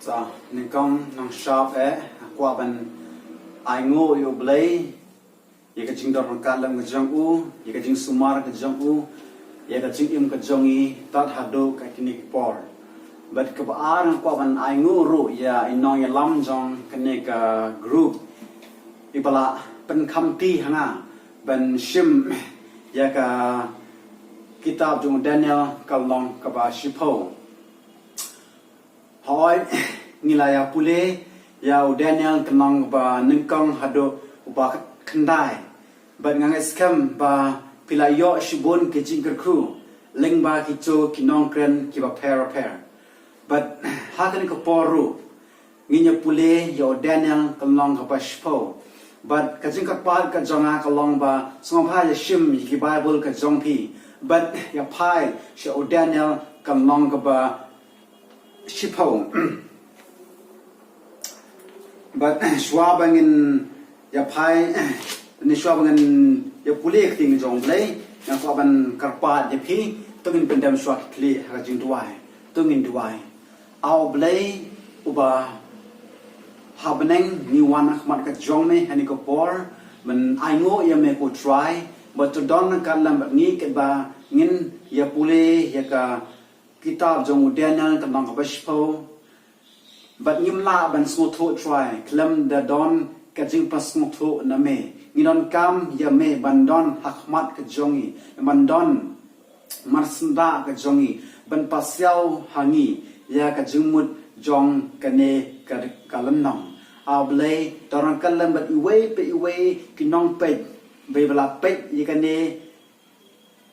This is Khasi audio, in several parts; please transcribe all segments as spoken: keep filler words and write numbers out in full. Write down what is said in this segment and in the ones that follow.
Sa, nyngkong nang shap eh, kwah ban ai nguh ïa U Blei, ïa ka jingdon ryngkat lem ka jong u, ïa ka jingsumar ka jong u, ïa ka jingim ka jong i, tad haduh ka kine ki por. Bad kaba ar nga kwah ban ai nguh ruh ïa i nongïalam jong kane ka group, iba la pynkhamti ha nga ban shim ïa ka kitab jong u Daniel ka lynnong kaba shiphew. Hooid, ngi la ïa pule ïa u Daniel ka lynnong ba nyngkong haduh uba khyndai. Bad nga ngeit skhem ba phi la ïoh shibun ki jingkyrkhu lyngba kito ki nongkren kiba pher pher. Bad ha kane ka por ruh ngin ïa pule ïa u Daniel ka lynnong kaba shiphew. Bad ka jingkyrpad ka jong nga ka long ba sngewbha ïa shim ïa ki Baibl ka jong phi bad ïa phai sha u Daniel ka lynnong kaba shiphew. Bad shuwa ba ngin ïa phai, ne shuwa ba ngin ïa pule ka ktien jong U Blei, nga kwah ban kyrpad ïa phi, to ngin pyndem shuwa ki khlieh ha ka jingduwai. To ngin duwai. A U Blei uba ha bneng, ngi wan ha khmat ka jong me ha kane ka por ban ai nguh ïa me, ko Trai, ba to don ryngkat lem bad ngi katba ngin ïa pule ïa ka kitab jong u Daniel ka lynnong kaba shiphew. Bad ngim lah ban sngewthuh, Trai, khlem da don ka jingpynsngewthuh na me. Ngi donkam ïa me ban don ha khmat ka jong ngi, ban don marsyndah ka jong ngi, ban pasiaw ha ngi ïa ka jingmut jong kane ka, ka lynnong. A Blei, to ryngkat lem bad iwei pa iwei ki nongpeit ba la peit ïa kane,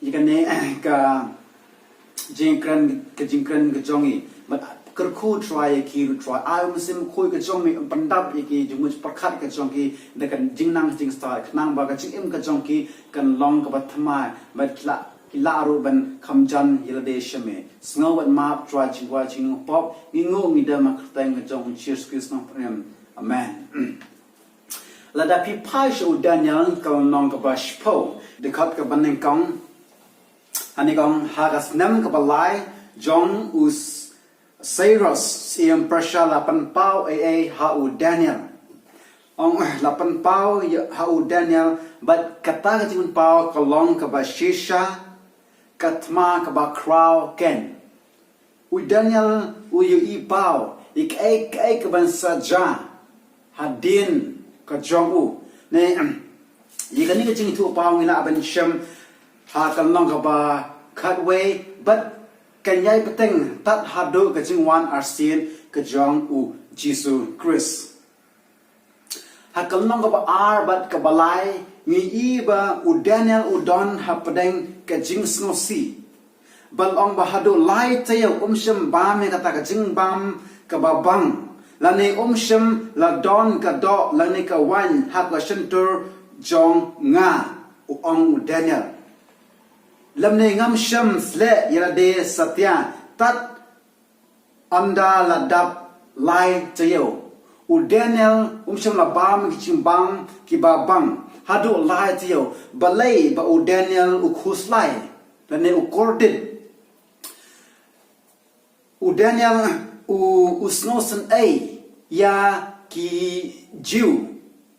ïa kane ka jingkren, ka jingkren ka jong ngi. Bad kyrkhu, Trai, ïa ki ruh, Trai. Ai u Mynsiem Bakhuid ka jong me un pyndap ïa ki jingmut jingpyrkhat ka jong ki da ka jingnang jingstad, khnang ba ka jingim ka jong ki kan long kaba thymmai bad ki lah, ki lah ruh ban kham jan ïa lade sha me. Sngewbha map, Trai, jingkwah jingpop. Ngi nguh ngi dem ha ka kyrteng ka jong u Jisu Khrist, Nongpynim. Amen. Lada phi phai sha u Daniel ka lynnong kaba shiphew, dkhot kaba nyngkong, hangne ka ong, ha ka snem kaba lai jong u Cyrus siem Persia la pynpaw ei ei ha u Daniel. Ong, la pynpaw ha u Daniel, bad kata ka jingpynpaw ka long kaba shisha, ka thma kaba khraw ken. U Daniel u ïohi paw ïa kaei kaei kaban sa jia hadien ka jong u. Ne, ïa kane ka jingïathuhpaw ngi lah ban shem ha ka lynnong kaba khatwei bad kan ïai bteng tad haduh ka jingwan arsien ka jong u Jisu Khrist. Ha ka lynnong kaba ar bad kaba lai ngi i ba u Daniel u don hapdeng ka jingsngewsih. Ba la ong ba haduh lai taïew um shym bam ïa kata ka jingbam kaba bang, lane um shym la don ka doh lane ka waiñ ha ka shyntur jong nga, u ong u Daniel. Lymne ngam shym sleh ïa lade satia tad ynda la dap lai taïew. U Daniel um shym la bam ki jingbam kiba bang haduh lai taïew. Balei ba u Daniel u khuslai lane u kordit? U Daniel u, u sngewsynei ïa ki Jiw,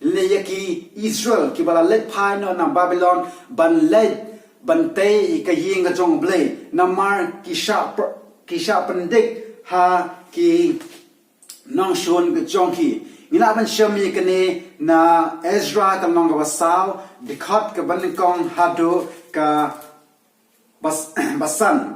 lane ïa ki Israel kiba la leit phai noh na Babilon ban leit ban tei ïa ka ïing ka jong U Blei, namar ki shah pr-, ki shah pyndik ha ki nongshun ka jong ki. Ngi lah ban shem ïa kane na Ezra ka lynnong kaba saw, dkhot kaba nyngkong haduh kaba s-, ba san.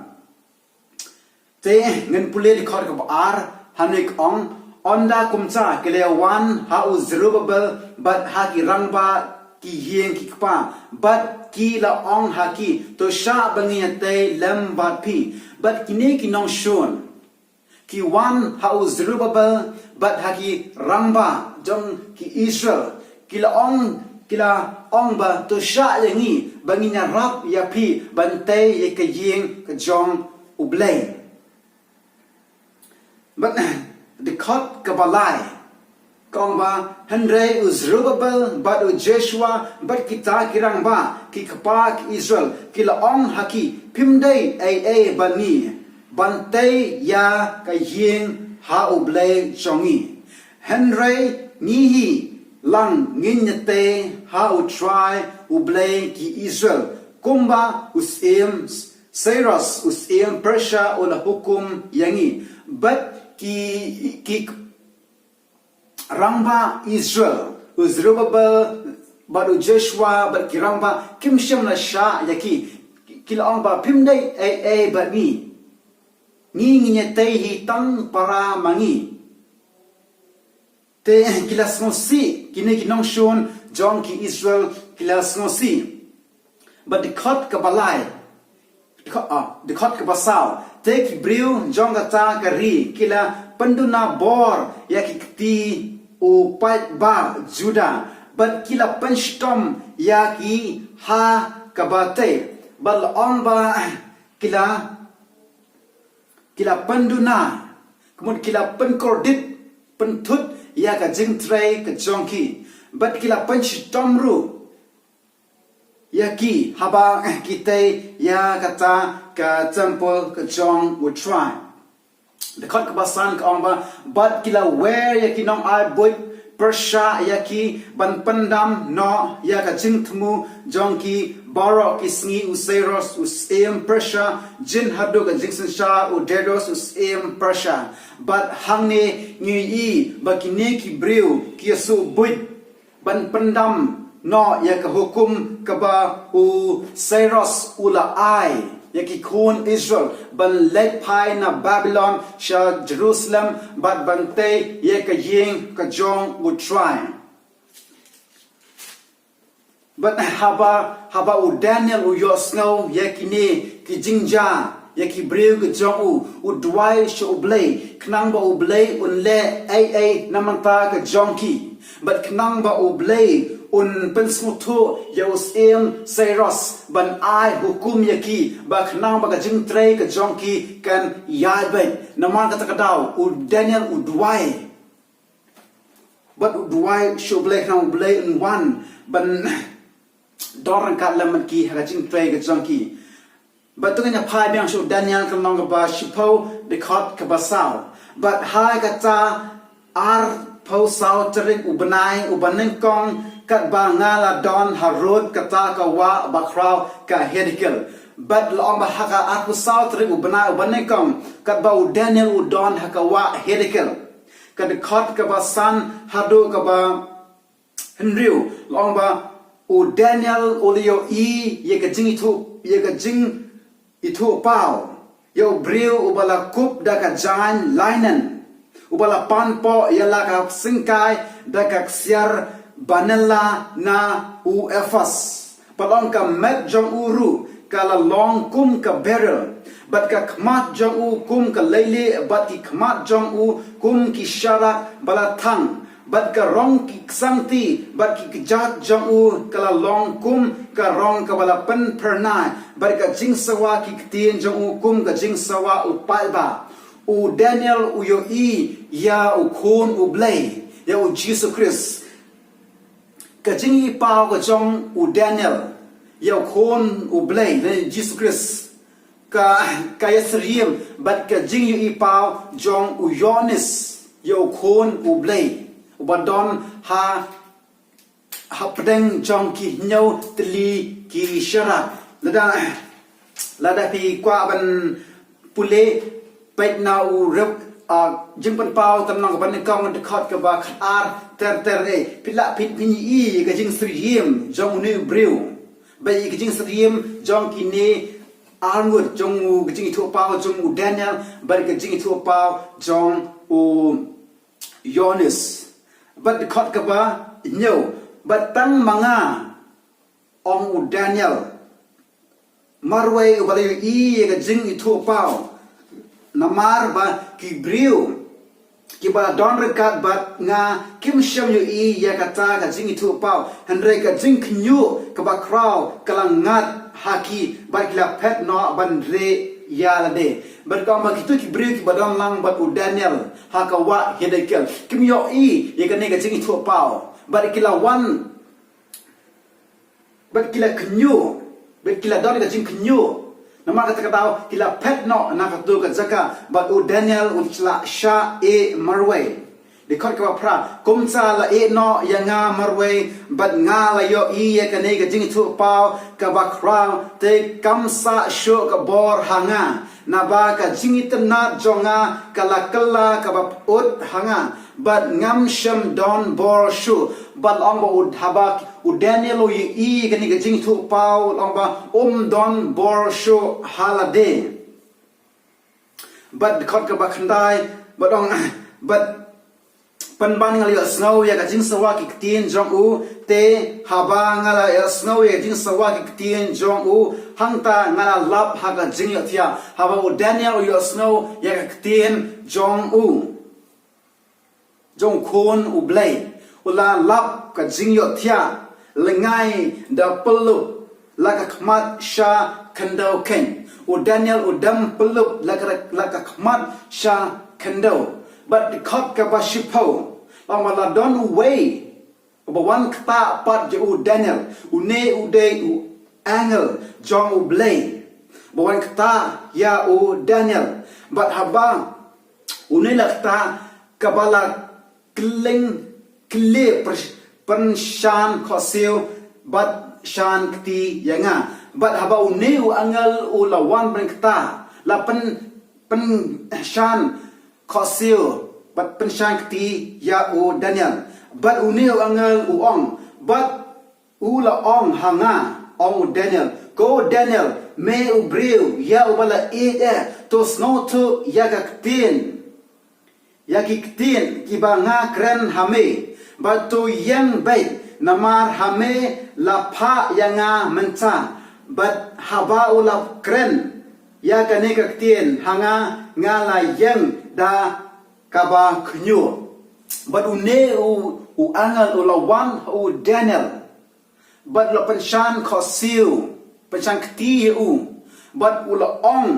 Te ngin pule dkhot kaba ar, hangne ka ong, ynda kumta ki la wan ha u Zerubbabel bad ha ki rangbah ki ïing ki kpa, bad ki la ong ha ki, to shah ba ngin ïatei lem bad phi. Bad kine ki nongshun ki wan ha u Zerubbabel bad ha ki rangbah jong ki Israel, ki la ong, ki la ong ba, to shah ïa ngi ba ngin ïarap ïa phi ban tei ïa ka ïing ka jong U Blei. Bad dkhot kaba lai ka ong ba, hynrei u Zerubbabel bad u Joshua bad kita ki rangbah ki kpa ki Israel ki la ong ha ki, phim dei ei ei ba ngi ban tei ïa ka ïing ha U Blei jong ngi. Hynrei ngi hi lang ngin ïatei ha U Trai U Blei ki Israel, kumba u syiem Cyrus u syiem Persia u la hukum ïa ngi. Bad ki, ki rangbah Israel, u Zerubbabel bad u Joshua bad ki rangbah kim shym la shah ïa ki. Ki la ong ba, phim dei ei ei bad ngi. Ngi ngin ïatei hi tang para ma ngi. Te ki la sngewsih, kine ki nongshun jong ki Israel ki la sngewsih. Bad dkhot kaba lai, dkhot, ah, dkhot kaba saw, te ki briew jong kata ka ri ki la pynduna bor ïa ki kti u paidbah Judah, bad ki la pynshitom ïa ki ha kaba tei. Bad la ong ba ki la, ki la pynduna, kumut ki la pynkordit, pynthut ïa ka jingtrei ka jong ki. Bad ki la pynshitom ruh ïa ki haba ki tei ïa kata ka temple ka jong U Trai. Dkhot kaba san ka ong ba, bad ki la wer ïa ki nongai buit Persia ïa ki ban pyndam noh ïa ka jingthmu jong ki baroh ki sngi u Cyrus u syiem Persia, jin haduh ka jingsynshar u Darius u syiem Persia. Bad hangne ngi ïohi ba kine ki briew ki ïasuh buit ban pyndam noh ïa ka hukum kaba u Cyrus u la ai ïa ki khun Israel ban leit phai na Babylon sha Jerusalem bad ban tei ïa ka ïing ka jong U Trai. Bad haba, haba u Daniel u ïohsngew ïa kine ki jingjia ïa ki briew ka jong u, u duwai sha U Blei khnang ba U Blei un leh ei ei na bynta ka jong ki. Bad khnang ba U Blei un pynsngewthuh ïa u syiem Cyrus ban ai hukum ïa ki, ba khnang ba ka jingtrei ka jong ki kan ïaid beit. Namar kata ka daw u Daniel u duwai. Bad u duwai sha U Blei khnang U Blei un wan ban don ryngkat lem bad ki ha ka jingtrei ka jong ki. Bad to ngin ïa phai biang sha u Daniel ka lynnong kaba shiphew, dkhot kaba saw. Bad ha kata arphew saw tarik u bnai uba nyngkong, katba nga la don harud kata ka wah ba khraw ka Hedekiel. Bad la ong ba ha ka arphew saw tarik u bnai uba nyngkong, katba u Daniel u don ha ka wah Hedekiel. Ka dkhot kaba san haduh kaba hynriew, la ong ba u Daniel u la ïohi ïa ka jingithuh, ïa ka jingithuh paw ïa u briew uba la kup da ka jaiñ linen, uba la pan poh ïa la ka syngkai da ka ksiar banela na u ephod. Bad la ong ka met jong u ruh ka la long kum ka beril, bad ka khmat jong u kum ka leilieh, bad ki khmat jong u kum ki sharak ba la thang, bad ka rong ki ksangti bad ki kjat jong u ka la long kum ka rong kaba la pynphyrnai, bad ka jingsawa ki ktien jong u kum ka jingsawa u paidbah. U Daniel u ïohi ïa u Khun U Blei, ïa u Jisu Khrist. Ka jingïohi paw ka jong u Daniel ïa u Khun U Blei, lane Jisu Khrist, ka, ka ïasyriem bad ka jingïohi paw jong u Ïoannis ïa u Khun U Blei, uba don ha, hapdeng jong ki hynñiew tylli ki sharak. Lada, lada phi kwah ban pule, peit na u rep, ah, Jingpynpaw ka lynnong kaba nyngkong, dkhot kaba khatar ter ter, eh, phi lah phi, phin ïohi ka jingsyriem jong une u briew. Bad ïa ka jingsyriem jong kine arngut, jong u, ka jingithuh paw jong u Daniel bad ka jingithuh paw jong u Ïoannis. Bad dkhot kaba hynñiew, bad tang ma nga, ong u Daniel, marwei uba la ïohi ïa ka jingithuh paw, namar ba ki briew kiba la don ryngkat bad nga kim shym ïohi ïa kata ka jingithuh paw, hynrei ka jingkhynñiuh kaba khraw ka la ngat ha ki, bad ki la phet noh ban rieh ïa lade. Bad kumba kito ki briew kiba don lang bad u Daniel ha ka wah Hedekiel kim ïohi ïa kane ka jingithuh paw, bad ki la wan, bad ki la khynñiuh, bad ki la don ka jingkhynñiuh, Namar kata ka daw ki la phet noh na katu ka jaka, bad u Daniel u la shah ïeh marwei. Dkhot kaba phra. Kumta la ïeh noh ïa nga marwei, bad nga la ïohi ïa kane ka jingïathuhpaw kaba khraw, te kam sah shuh ka bor ha nga. Naba ka jingitynnad jong nga ka la kylla kaba pyut ha nga, bad ngam shym don bor shuh. Bad la ong ba u, haba u Daniel u ïohi ïa kane ka jingïathuhpaw, la ong ba um don bor shuh ha lade. Bad dkhot kaba khyndai, bad ong, bad pynban nga la ïohsngew ïa ka jingsawa ki ktien jong u, te haba nga la ïohsngew ïa ka jingsawa ki ktien jong u, hangta nga la lap ha ka jingïohthiah. Haba u Daniel u ïohsngew ïa ka ktien jong u, jong u Khun u Blei, u la lap ka jingïohthiah, lyngngai da pyllup la ka khmat sha khyndew khein. U Daniel u dem pyllup la ka, la ka khmat sha khyndew. Bad dkhot kaba shiphew, la ong ba la don uwei uba wan ktah pat ïa u Daniel. Une u dei u angel jong u Blei ba wan ktah ïa u Daniel. Bad haba une la ktah, kaba la kylling kylli pyr-, pynshan khohsiew bad shan kti ïa nga. Bad haba une u angel u la wan ban ktah, la pyn, pynshan khohsiew bad pynshan kti ïa u Daniel. Bad une u angel u ong, bad u la ong ha nga, ong u Daniel, ko Daniel, me u briew ïa uba la ïeit eh, to sngewthuh ïa ka ktien, ïa ki ktien kiba nga kren ha me, bad to ïeng beit, namar ha me la phah ïa nga mynta. Bad haba u la kren ïa kane ka ktien ha nga, nga la ïeng da kaba khñiuh. Bad une u, u angel u la wan ha u Daniel, bad u la pynshan khohsiew, pynshan kti ïa u. Bad u la ong,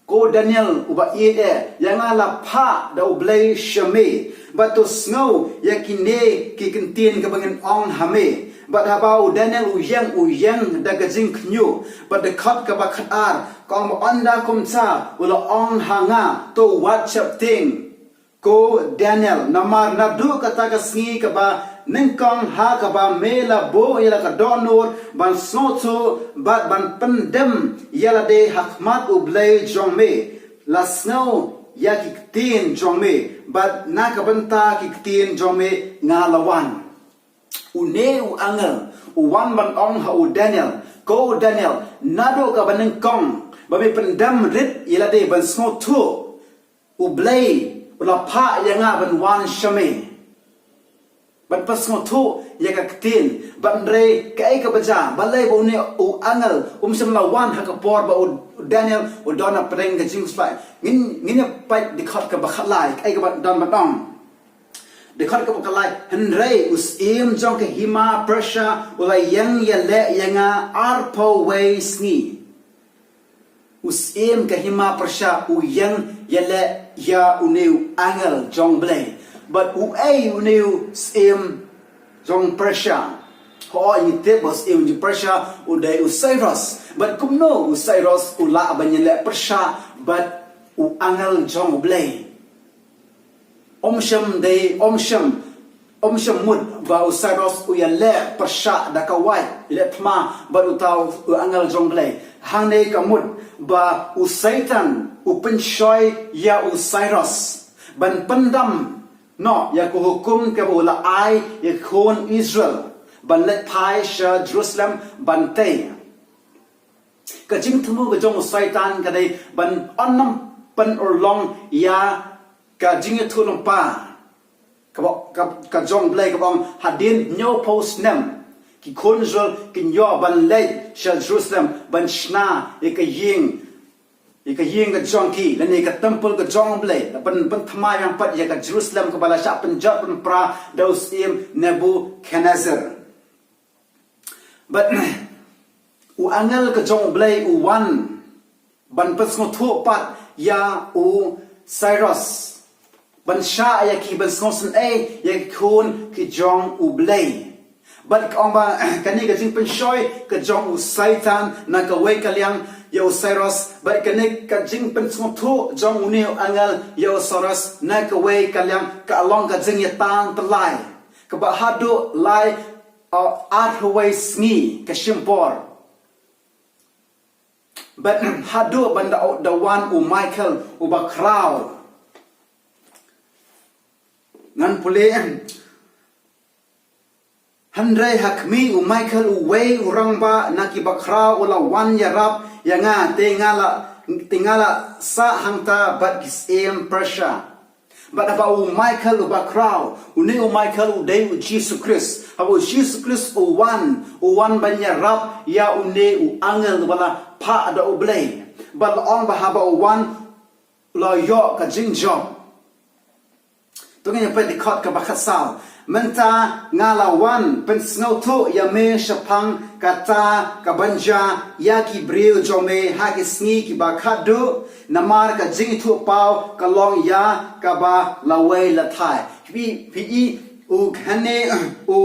ko Daniel uba ïeit eh, ïa nga la phah da u Blei sha me, bad to sngew ïa kine ki kyntien kaba ngan ong ha me. Bad haba u Daniel u ïeng, u ïeng da ka jingkhñiuh. Bad dkhot kaba khatar, ka ong ba ynda kumta u la ong ha nga, to wat sheptieng, ko Daniel, namar naduh kata ka sngi kaba nyngkong ha kaba me la buh ïa la ka dohnud ban sngewthuh bad ban pyndem ïa lade ha khmat u Blei jong me, la sngew ïa ki ktien jong me, bad na ka bynta ki ktien jong me nga la wan. Une u angel u wan ban ong ha u Daniel, ko Daniel, naduh kaba nyngkong ba me pyndem rit ïa lade ban sngewthuh, u Blei u la phah ïa nga ban wan sha me, ban pynsngewthuh ïa ka ktien. Bad hynrei kaei kaba jia, balei ba une u angel um shym la wan ha ka por ba u Daniel u don hapdeng ka jingkhuslai? Ngin, ngin ïa peit dkhot kaba khatlai, kaei kaba don ban ong. Dkhot kaba khatlai, hynrei u syiem jong ka hima Persia u la ïeng ïaleh ïa nga arphew wei sngi. U syiem ka hima Persia u ïeng ïaleh ïa une u angel jong Blei. Bad uei une u syiem jong Persia? Hooid, ngi tip ba u syiem jong Persia u dei u Cyrus. Bad kumno u Cyrus u lah ban ïaleh pyrshah bad u angel jong Blei? Ym shym dei, ym shym, ym shym mut ba u Cyrus u ïaleh pyrshah da ka wait, ïaleh thma bad uta u angel jong Blei. Hangne ka mut ba u Soitan u pynshoi ïa u Cyrus ban pyndam noh ïa ka hukum kaba u la ai ïa ka khun Israel ban leit phai sha Jerusalem ban tei. Ka jingthmu ka jong u Soitan ka dei ban ym pynurlong ïa ka jingïathuhlypa kaba, ka, ka jong Blei kaba ong hadien hynñiewphew snem ki khun Israel kin ïoh ban leit sha Jerusalem ban shna ïa ka ïing, ïa ka ïing ka jong ki, lane ka temple ka jong Blei, ban, ban pynthymmai biang pat ïa ka Jerusalem kaba la shah pynjot pynpra da u syiem Nebuchadnezzar. Bad u angel ka jong u Blei u wan ban pynsngewthuh pat ïa u Cyrus, ban shah ïa ki, ban sngewsynei ïa ki khun ki jong u Blei. Bad ka ong ba kane ka jingpynshoi ka jong u Soitan na kawei ka liang ïa u Cyrus, bad kane ka jingpynsngewthuh jong une u angel ïa u Cyrus na kawei ka liang ka long ka jingïatang tyllai kaba haduh lai, uh, arphew wei sngi ka shim por. Bad haduh ban da, da wan u Michael uba khraw. Ngan pule. Hynrei ha khmih, u Michael uwei u rangbah na kiba khraw u la wan ïarap ïa nga, te nga la, te nga la sah hangta bad ki syiem Persia. Bad haba u Michael uba khraw, une u Michael u dei u Jisu Khrist. Haba u Jisu Khrist u wan, u wan ban ïarap ïa une u angel uba la phah da u Blei. Bad la ong ba haba u wan, u la ïoh ka jingjop. To ngin ïa peit dkhot kaba khatsaw. Mynta nga la wan pynsngewthuh ïa me shaphang kata kaban jia ïa ki briew jong me ha ki sngi kiba khatduh, namar ka jingïathuhpaw ka long ïa kaba lawei lathai. Phi, phi i, u khane, u,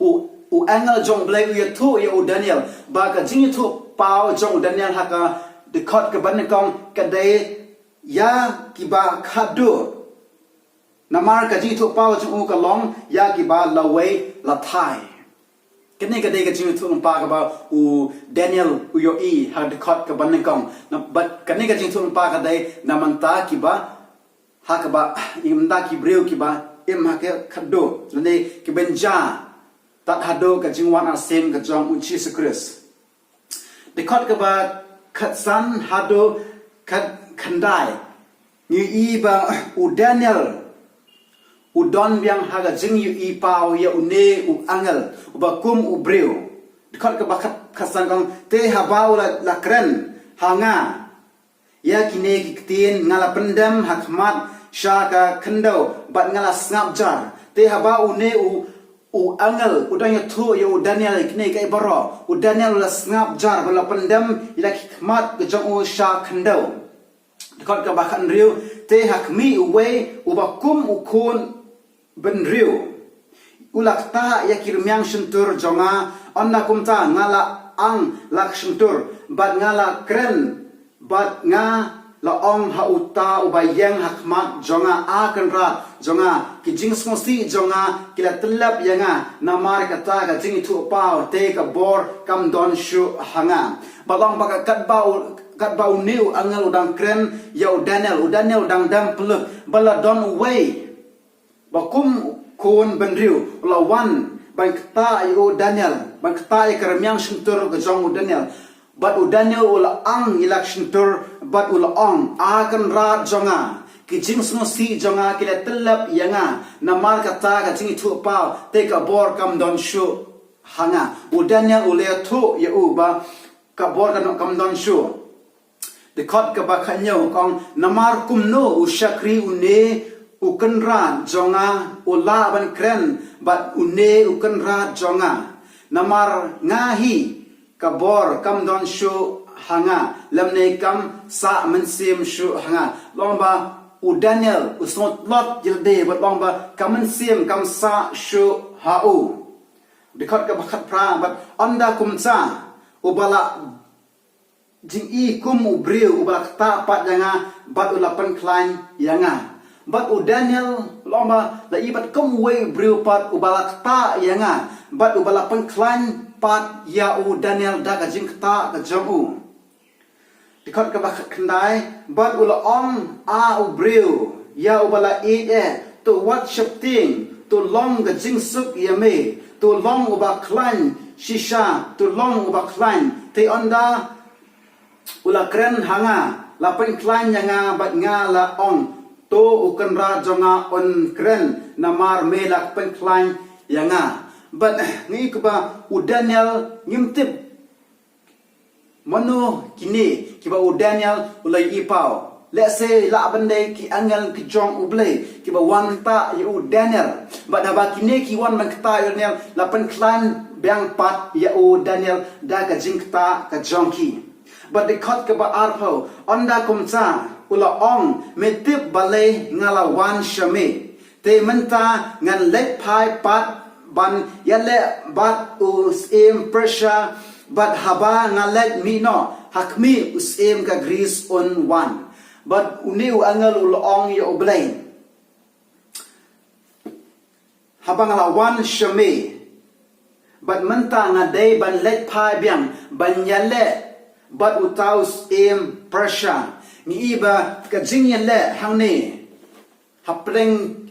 u, u angel jong Blei u ïathuh ïa u Daniel ba ka jingïathuhpaw jong u Daniel ha ka dkhot kaba nyngkong ka dei ïa kiba khatduh. Namar ka jingïathuhpaw jong u ka long ïa kiba lawei lathai. Kane ka dei ka jingïathuhlypa kaba u Daniel u ïohi ha dkhot kaba nyngkong. Na, bad kane ka jingïathuhlypa ka dei na bynta kiba, ha kaba, ïa bynta ki briew kiba im ha ka khatduh, lane kiban jia tad haduh ka jingwan arsien ka jong u Jisu Khrist. Dkhot kaba khatsan haduh khatkhyndai. Ngi ïohi ba u Daniel u don biang ha ka jingïohipaw ïa une u angel uba kum u briew. Dkhot kaba khat, khatsan ka ong, te haba u la, la kren ha nga ïa kine ki ktien, nga la pyndem ha khmat sha ka khyndew bad nga la sngap jar. Te haba une u, u angel u dang ïathuh ïa u Daniel ïa kine kaei baroh, u Daniel u la sngap jar bad la pyndem ïa la ki khmat ka jong u sha khyndew. Dkhot kaba khathynriew, te ha khmih, uwei uba kum u khun bynriew u la ktah ïa ki rmiang shyntur jong nga. Ynda kumta nga la ang la ka shyntur bad nga la kren, bad nga la ong ha uta uba ïeng ha khmat jong nga, A Kynrad jong nga, ki jingsngewsih jong nga ki la tyllep ïa nga, namar kata ka jingïathuhpaw, te ka bor kam don shuh ha nga. Bad long ba ka, katba u, katba une u angel u dang kren ïa u Daniel, u Daniel u dang dem pyllut, bad la don uwei ba kum u khun bynriew u la wan ban ktah ïa u Daniel, ban ktah ïa ka rmiang shyntur ka jong u Daniel. Bad u Daniel u la ang ïa la ka shyntur bad u la ong, A Kynrad jong nga, ki jingsngewsih jong nga ki la tyllep ïa nga, namar kata ka jingïathuhpaw, te ka bor kam don shuh ha nga. U Daniel u la ïathuh ïa u ba ka bor kam, kam don shuh. Dkhot kaba khathynñiew ka ong, namar kumno u shakri une u kynrad jong nga u lah ban kren bad une u kynrad jong nga? Namar nga hi ka bor kam don shuh ha nga, lymne kam sah mynsiem shuh ha nga. Long ba u Daniel u sngewtlot ïa lade bad long ba ka mynsiem kam sah shuh ha u. Dkhot kaba khatphra, bad ynda kumta uba la jingi kum u briew uba la ktah pat ïa nga bad u la pynkhlaiñ ïa nga. Bad u Daniel, long ba la i bad kum uwei u briew pat uba la ktah ïa nga bad uba la pynkhlaiñ pat ïa u Daniel da ka jingktah ka jong u. Dkhot kaba khatkhyndai, bad u la ong, A u briew ïa uba la ïeit eh, to wat sheptieng, to long ka jingsuk ïa me, to long uba khlaiñ shisha, to long uba khlaiñ. Te ynda u la kren ha nga, la pynkhlaiñ ïa nga bad nga la ong, to u kynrad jong nga un kren, namar me la pynkhlaiñ ïa nga. Bad ngi kaba u Daniel ngim tip mano kine kiba u Daniel u la ïohipaw. Lehse lah ban dei ki angel ki jong U Blei kiba wan ktah ïa u Daniel. Bad haba kine ki wan ban ktah ïa u Daniel, la pynkhlaiñ biang pat ïa u Daniel da ka jingktah ka jong ki. Bad dkhot kaba arphew, ynda kumta u la ong, me tip balei nga la wan sha me. Te mynta ngan leit phai pat ban ïaleh bad u syiem Persia Bad haba nga leit mih noh ha khmih, u syiem ka Greece un wan. Bad une u angel u la ong ïa U Blei, haba nga la wan sha me, bad mynta nga dei ban leit phai biang ban ïaleh bad uta u syiem Persia. Ngi i ba ka jingïaleh hangne hapdeng,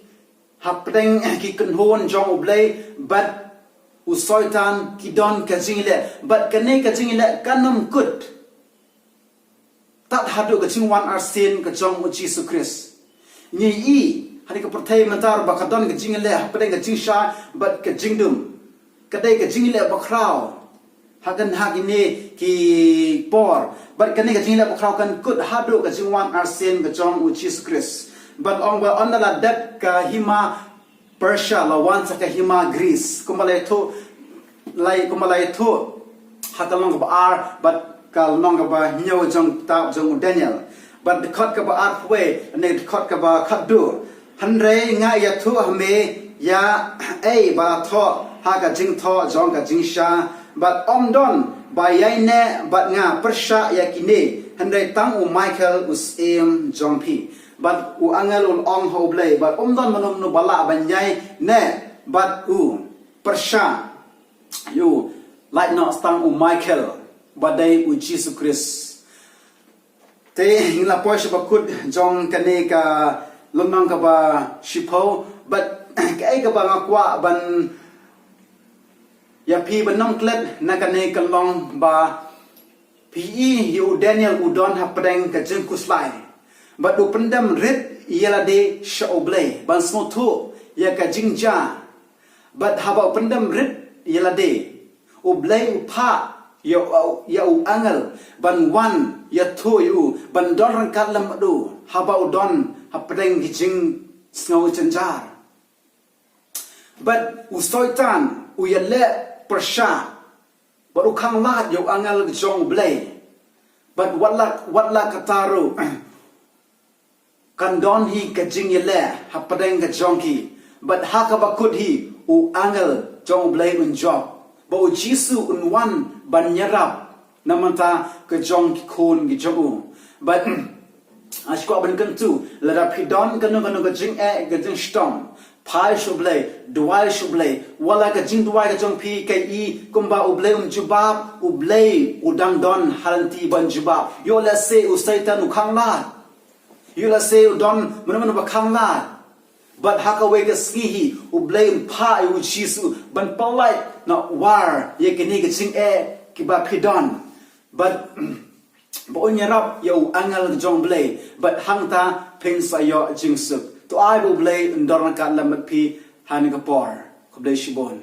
hapdeng ki kynhun jong U Blei bad u Soitan ki don ka jingïaleh. Bad kane ka jingïaleh kan ym kut tad haduh ka jingwan arsien ka jong U Jisu Khrist. Ngi i ha kane ka pyrthei mynta ba ka don ka jingïaleh hapdeng ka jingshai bad ka jingdum. Ka dei ka jingïaleh bakhraw ha kane, ha kine ki por. Bad kane ka jingïaleh bakhraw kan kut haduh ka jingwan arsien ka jong U Jisu Khrist. Bad ong ba ynda la dep ka hima Persia, la wan sa ka hima Greece. Kumba la ïathuh, la, kumba la ïathuh ha ka lynnong kaba ar bad ka lynnong kaba hynñiew jong kitab jong u Daniel. Bad dkhot kaba arphew wei ne dkhot kaba khatduh. Hynrei nga ïathuh ha me ïa ei ba la thoh ha ka jingthoh jong ka jingshisha, bad ym don ba ïaineh bad nga pyrshah ïa kine, hynrei tang u Michael u syiem jong phi. Bad u angel u la ong ha U Blei ba ym don mano mano ba lah ban ïaineh bad u pyrshah ïa u, lait noh tang u Michael ba dei U Jisu Khrist. Te ngi la poi sha ba kut jong kane ka lynnong kaba shiphew, bad kaei kaba nga kwah ban ïa phi ban ym klet na kane ka long ba phi i ïa u Daniel u don hapdeng ka jingkhuslai. Bad u pyndem rit ïa lade sha U Blei ban sngewthuh ïa ka jingjia. Bad haba u pyndem rit ïa lade, U Blei u phah ïa u, ïa u angel ban wan ïathuh ïa u ban don ryngkat lem bad u haba u don hapdeng ki jingsngew jynjar. Bad u Soitan u ïaleh pyrshah bad u khanglad ïa u angel jong U Blei. Bad wat la, wat la katta ruh kan don hi ka jingïaleh hapdeng ka jong ki. Bad ha kaba kut hi u angel jong U Blei un jop, ba U Jisu un wan ban ïarap na bynta ka jong ki khun ki jong u. Bad nga shu kwah ban kyntu, lada phi don kano kano ka jingeh ka jingshitom, phai sha U Blei, duwai sha U Blei. Wat la ka jingduwai ka jong phi ka i kumba U Blei um jubab, U Blei u dang don ha lynti ban jubab. Ïoh lehse u Soitan u khanglad, ïoh lehse u don mano mano ba khanglad. Bad ha kawei ka sngi hi U Blei un phah ïa U Jisu ban pynlait noh war ïa kine ki jingeh kiba phi don. Bad ba un ïarap ïa u angel jong U Blei, bad hangta phin sa ïoh jingsuk. To ai ba U Blei un don ryngkat lem bad phi ha kane ka por. Khublei shibun.